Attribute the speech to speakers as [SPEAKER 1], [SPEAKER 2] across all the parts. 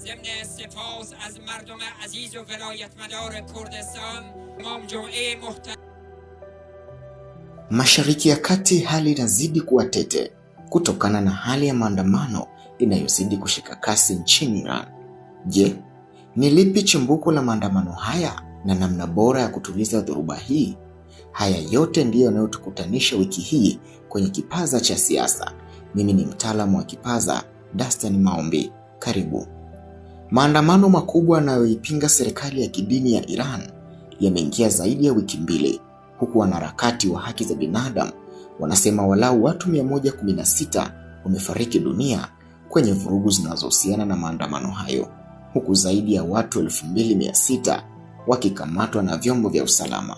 [SPEAKER 1] ضمن سپاس از مردم عزیز و ولایتمدار کردستان امام جمعه محترم.
[SPEAKER 2] Mashariki ya Kati hali inazidi kuwa tete kutokana na hali ya maandamano inayozidi kushika kasi nchini Iran. Je, ni lipi chimbuko la maandamano haya na namna bora ya kutuliza dhoruba hii? Haya yote ndiyo yanayotukutanisha wiki hii kwenye Kipaza cha Siasa. Mimi ni mtaalamu wa Kipaza, Dastan Maombi. Karibu. Maandamano makubwa yanayoipinga serikali ya kidini ya Iran yameingia zaidi ya wiki mbili, huku wanaharakati wa haki za binadamu wanasema walau watu 116 wamefariki dunia kwenye vurugu zinazohusiana na maandamano hayo, huku zaidi ya watu 2600 wakikamatwa na vyombo vya usalama.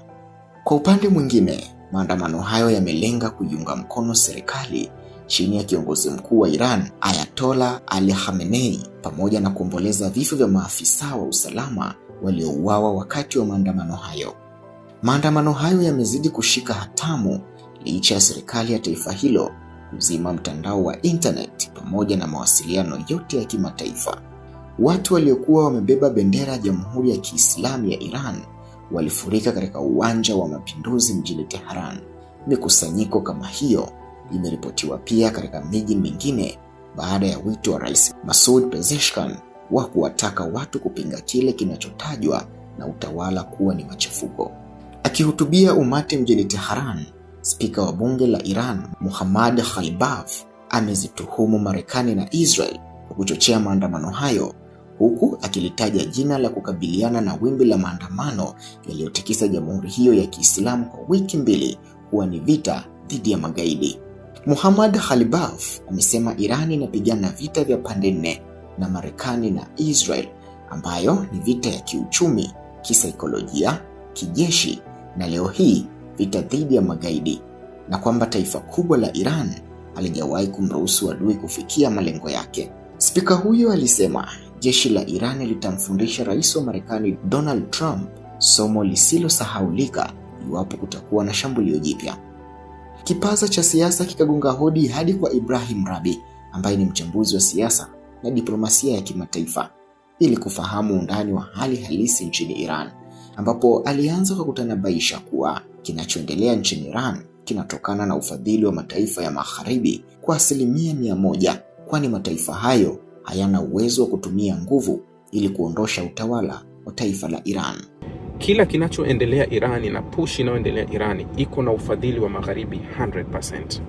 [SPEAKER 2] Kwa upande mwingine, maandamano hayo yamelenga kuiunga mkono serikali chini ya kiongozi mkuu wa Iran Ayatollah Ali Khamenei, pamoja na kuomboleza vifo vya maafisa wa usalama waliouawa wakati wa maandamano hayo. Maandamano hayo yamezidi kushika hatamu licha ya serikali ya taifa hilo kuzima mtandao wa internet pamoja na mawasiliano yote ya kimataifa. Watu waliokuwa wamebeba bendera ya Jamhuri ya Kiislamu ya Iran walifurika katika uwanja wa Mapinduzi mjini Tehran. Mikusanyiko kama hiyo imeripotiwa pia katika miji mingine baada ya wito wa Rais Masoud Pezeshkian wa kuwataka watu kupinga kile kinachotajwa na utawala kuwa ni machafuko. Akihutubia umati mjini Tehran, spika wa bunge la Iran Muhammad Ghalibaf amezituhumu Marekani na Israel kwa kuchochea maandamano hayo, huku akilitaja jina la kukabiliana na wimbi la maandamano yaliyotikisa jamhuri hiyo ya Kiislamu kwa wiki mbili kuwa ni vita dhidi ya magaidi. Muhammad Ghalibaf amesema Iran inapigana vita vya pande nne na Marekani na Israel, ambayo ni vita ya kiuchumi, kisaikolojia, kijeshi na leo hii vita dhidi ya magaidi, na kwamba taifa kubwa la Iran halijawahi kumruhusu adui kufikia malengo yake. Spika huyo alisema jeshi la Iran litamfundisha rais wa Marekani Donald Trump somo lisilosahaulika iwapo kutakuwa na shambulio jipya. Kipaza cha Siasa kikagonga hodi hadi kwa Ibrahim Rabi, ambaye ni mchambuzi wa siasa na diplomasia ya kimataifa, ili kufahamu undani wa hali halisi nchini Iran, ambapo alianza kwa kutanabaisha kuwa kinachoendelea nchini Iran kinatokana na ufadhili wa mataifa ya Magharibi kwa 100%, kwani mataifa hayo hayana uwezo wa kutumia nguvu ili kuondosha utawala wa taifa la Iran.
[SPEAKER 3] Kila kinachoendelea Irani na push inayoendelea Irani iko na ufadhili wa Magharibi 100%.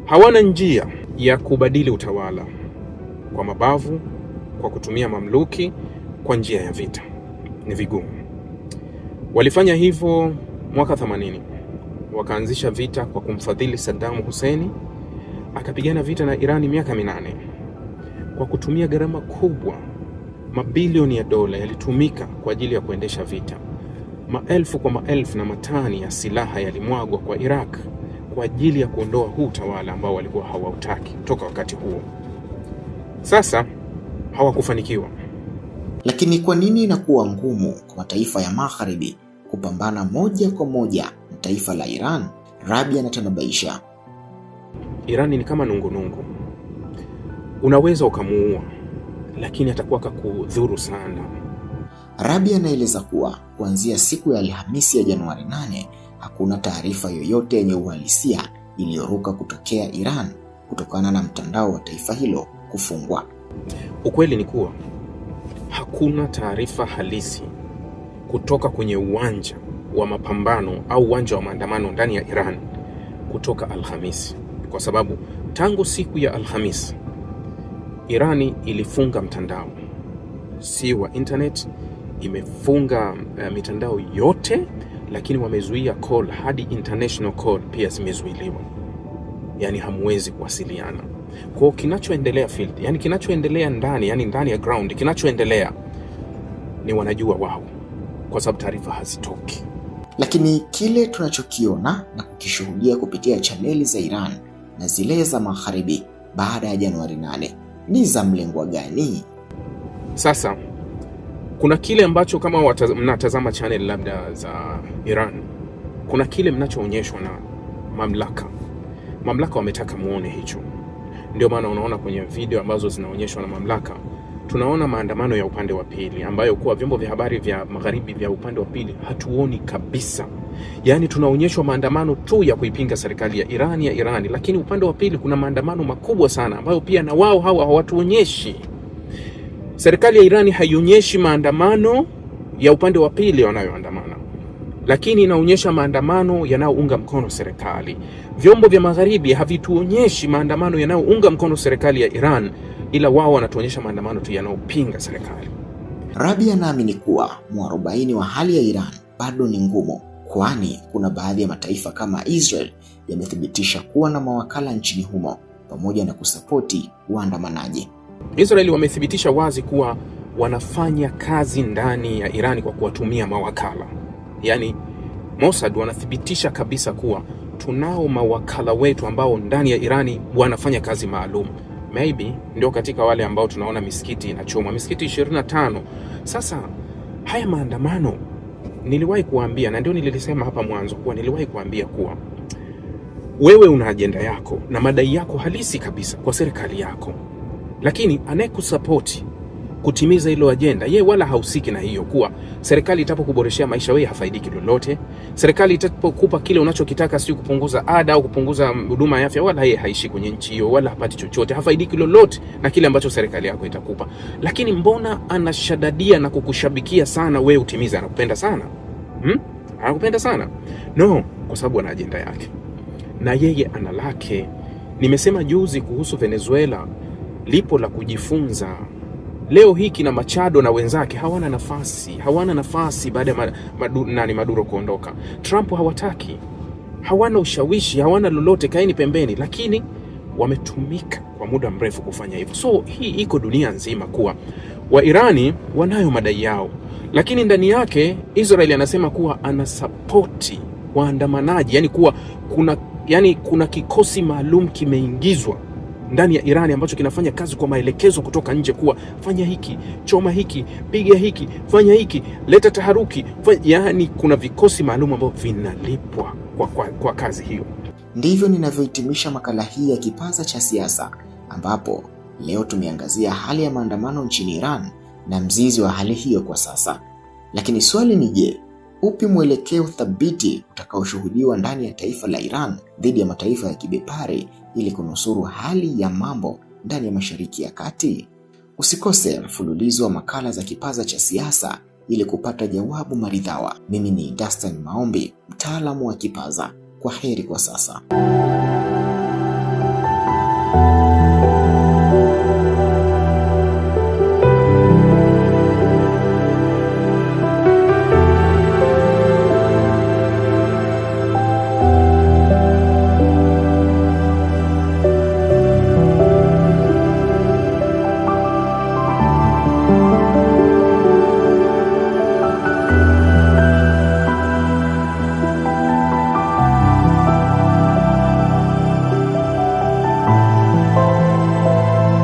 [SPEAKER 3] Hawana njia ya kubadili utawala kwa mabavu, kwa kutumia mamluki, kwa njia ya vita. Ni vigumu. Walifanya hivyo mwaka 80. Wakaanzisha vita kwa kumfadhili Saddam Hussein, akapigana vita na Irani miaka 8 kwa kutumia gharama kubwa. Mabilioni ya dola yalitumika kwa ajili ya kuendesha vita. Maelfu kwa maelfu na matani ya silaha yalimwagwa kwa Iraq kwa ajili ya kuondoa huu utawala ambao walikuwa hawautaki toka wakati huo. Sasa hawakufanikiwa.
[SPEAKER 2] Lakini kwa nini inakuwa ngumu kwa mataifa ya Magharibi kupambana moja kwa moja na taifa la Iran? Rabi anatanabaisha.
[SPEAKER 3] Iran ni kama nungunungu. Unaweza ukamuua, lakini atakuwa kakudhuru sana.
[SPEAKER 2] Rabi anaeleza kuwa kuanzia siku ya Alhamisi ya Januari 8 hakuna taarifa yoyote yenye uhalisia iliyoruka kutokea Iran kutokana na mtandao wa taifa hilo kufungwa.
[SPEAKER 3] Ukweli ni kuwa hakuna taarifa halisi kutoka kwenye uwanja wa mapambano au uwanja wa maandamano ndani ya Iran kutoka Alhamisi, kwa sababu tangu siku ya Alhamisi Irani ilifunga mtandao, si wa internet, imefunga mitandao yote, lakini wamezuia call hadi international call pia zimezuiliwa, yani hamwezi kuwasiliana. Kwa kinachoendelea field, yani kinachoendelea ndani, yani ndani ya ground, kinachoendelea ni wanajua wao, kwa sababu taarifa hazitoki.
[SPEAKER 2] Lakini kile tunachokiona na kukishuhudia kupitia chaneli za Iran na zile za Magharibi baada ya Januari 8 ni za mlengwa gani?
[SPEAKER 3] Sasa kuna kile ambacho kama mnatazama channel labda za Iran, kuna kile mnachoonyeshwa na mamlaka. Mamlaka wametaka muone hicho, ndio maana unaona kwenye video ambazo zinaonyeshwa na mamlaka Tunaona maandamano ya upande wa pili ambayo kuwa vyombo vya habari vya magharibi vya upande wa pili hatuoni kabisa. Yaani tunaonyeshwa maandamano tu ya kuipinga serikali ya Irani, lakini upande wa pili kuna maandamano makubwa sana ambayo pia na wao hawa hawatuonyeshi. Serikali ya Irani haionyeshi maandamano ya upande wa pili wanayoandamana, lakini inaonyesha maandamano yanayounga mkono serikali. Vyombo vya magharibi havituonyeshi maandamano yanayounga mkono serikali ya Iran, ila wao wanatuonyesha maandamano tu yanayopinga serikali.
[SPEAKER 2] Rabi anaamini kuwa mwarobaini wa hali ya Iran bado ni ngumu, kwani kuna baadhi ya mataifa kama Israel yamethibitisha kuwa na mawakala nchini humo pamoja na kusapoti waandamanaji.
[SPEAKER 3] Israeli wamethibitisha wazi kuwa wanafanya kazi ndani ya Irani kwa kuwatumia mawakala. Yaani Mossad wanathibitisha kabisa kuwa tunao mawakala wetu ambao ndani ya Irani wanafanya kazi maalum. Maybe ndio katika wale ambao tunaona misikiti inachomwa, misikiti 25. Sasa haya maandamano niliwahi kuambia, na ndio nilisema hapa mwanzo kuwa niliwahi kuambia kuwa wewe una ajenda yako na madai yako halisi kabisa kwa serikali yako, lakini anayekusapoti kutimiza hilo ajenda ye wala hahusiki na hiyo. Kuwa serikali itapokuboreshea maisha, wewe hafaidiki lolote. Serikali itapokupa kile unachokitaka, sio kupunguza ada au kupunguza huduma ya afya, wala yeye haishi kwenye nchi hiyo, wala hapati chochote, hafaidiki lolote na kile ambacho serikali yako itakupa. Lakini mbona anashadadia na kukushabikia sana wewe utimize? Anakupenda sana Anakupenda sana? No, kwa sababu ana ajenda yake na yeye ana lake. Nimesema juzi kuhusu Venezuela, lipo la kujifunza. Leo hii kina Machado na wenzake hawana nafasi, hawana nafasi baada ya Maduro kuondoka. Trump hawataki, hawana ushawishi, hawana lolote, kaeni pembeni, lakini wametumika kwa muda mrefu kufanya hivyo. So hii iko dunia nzima kuwa Wairani wanayo madai yao, lakini ndani yake Israeli anasema kuwa anasapoti waandamanaji, yani kuwa kuna, yani kuna kikosi maalum kimeingizwa ndani ya Irani ambacho kinafanya kazi kwa maelekezo kutoka nje kuwa fanya hiki, choma hiki, piga hiki, fanya hiki, leta taharuki, yaani kuna vikosi maalum ambavyo vinalipwa kwa kazi hiyo.
[SPEAKER 2] Ndivyo ninavyohitimisha makala hii ya Kipaza cha Siasa, ambapo leo tumeangazia hali ya maandamano nchini Iran na mzizi wa hali hiyo kwa sasa. Lakini swali ni je, upi mwelekeo thabiti utakaoshuhudiwa ndani ya taifa la Iran dhidi ya mataifa ya kibepari ili kunusuru hali ya mambo ndani ya Mashariki ya Kati? Usikose mfululizo wa makala za Kipaza cha Siasa ili kupata jawabu maridhawa. Mimi ni Dastan Maombi, mtaalamu wa Kipaza. Kwa heri kwa sasa.